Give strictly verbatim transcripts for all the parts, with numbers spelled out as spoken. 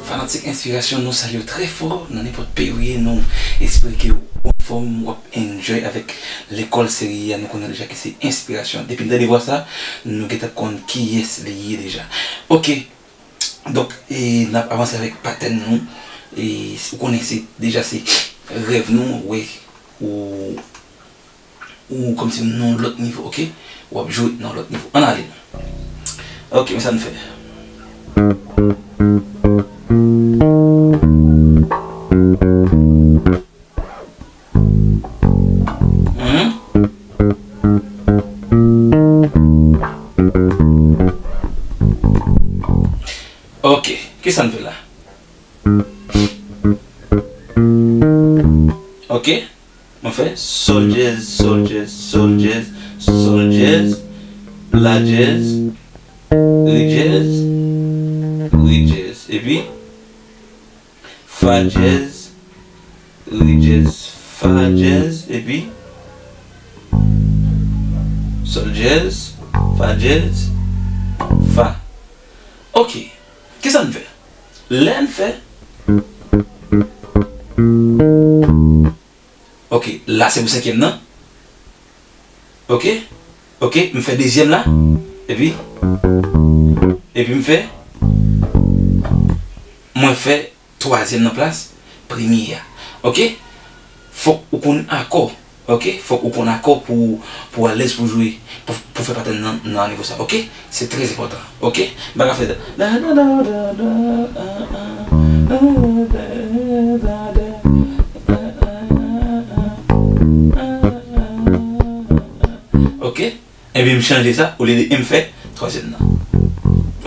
Fanatik enspirasyon, nou salye w trè fò nan nenpòt peyi w ye. Nou espere ke w anfòm, w ap enjoy avèk lekòl seri a. Nou konnen deja ke se enspirasyon. Depi n tande vwa sa, nou gentan konn kiyès li ye deja. Oke. Donk, e, n ap avanse avèk patèn nou. E, ou konnen se, deja se rèv nou, wè, ou, ou kòmsi nan yon lòt nivo, oke? W ap jwe nan yon lòt nivo. Ann ale. Oke, men sa n fè. Hmm? Oke, kisa n fè la? Oke, mwen fè sòl dyèz, sòl dyèz, sòl dyèz, sòl dyèz, la dyèz, re dyèz, re dyèz, epi fa dyèz, re dyèz, fa dyèz, epi sòl dyèz, fa dyèz, fa. Oke. Kisa n fè? Lè n fè. Oke, la se pou senkyèm nan. Oke? Oke, m fè dezyèm la. Epi, epi m fè, mwen fè twazyèm nan plas premye a. Oke? Fòk ou konn akò. Oke? Fòk ou konn akò pou, pou alèz pou jwe, pou, pou fè patèn nan, nan nivo sa. Oke? Se trè enpòtan. Oke? M pa ka fè da, da, da, da, da, da, da, da, da, da, da, da, da, da, da, da, da, da, da. Oke? Ebyen, m chanje sa, olye de e, m fè twazyèm nan.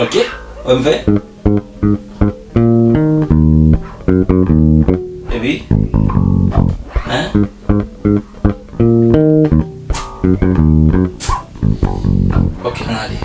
Oke? Wè m fè? Epi, hein? Oke, ann ale.